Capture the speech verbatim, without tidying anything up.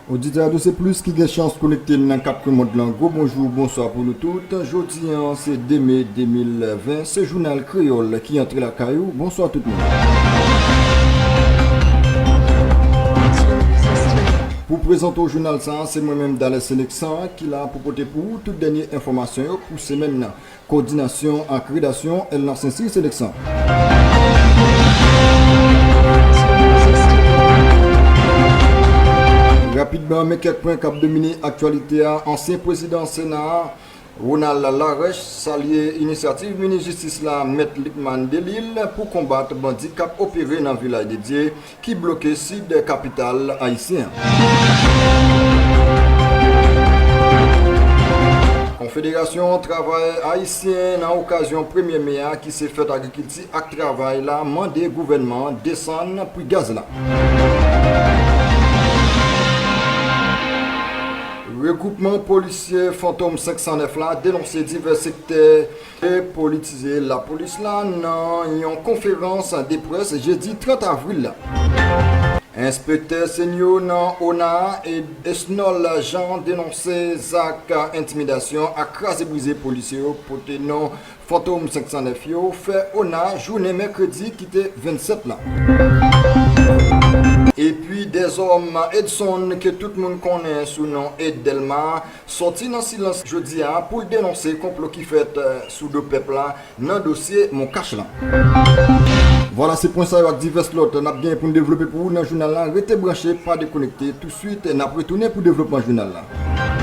Oditè Radyo Se Plis ki gen chans konekte nan kat kwen mond lan, gwo bonjou, bonswa pou nou tout. Jodi a, se de me de mil ven, se Jounal Kreyòl ki antre lakay ou. Bonswa tout moun. Pou prezante w jounal sa a, se mwen menm, Dales Seneksan, ki la pou pote pou ou tout dènye enfòmasyon yo pou semèn nan. Kowòdinasyon ak redasyon, Elna Sensi Seneksan. Rapidman, men kèk pwen k ap domine aktyalite a. Ansyen prezidan Sena a, Ronald Larèche, salye inisyativ minis jistis la, Mèt Lucmane Delille, pou konbat bandi k ap opere nan Vilaj de Dye ki bloke sid kapital ayisyen an. Konfederasyon Travayè Ayisyen, nan okazyon premye me a, ki se fèt agrikilti ak travay la, mande gouvènman an desann pri gaz la. Regwoupman polisye Fantom senk san nèf la denonse divès sektè depolitize lapolis la nan yon konferans de près jedi trant avril la. Enspektè senyo nan ona a, Esnol Jean, denonse zak entimidasyon ak kraze brize polisye yo pote non Fantom senk san nèf yo fè ona jounen mèkredi ki te vennsèt la. Epi Dèzòm Edson, ke tout moun konnen sou non Ed Dèlma, sòti nan silans jodi a pou l denonse konplo ki fèt, eh, sou do pèp la nan dosye Moncash lan. Vwala, se pwen sa yo ak divès lòt n ap gen pou n devlope pou ou nan jounal la. Rete branche, pa dekonekte. Touswit, n ap retounen pou devlopman jounal la.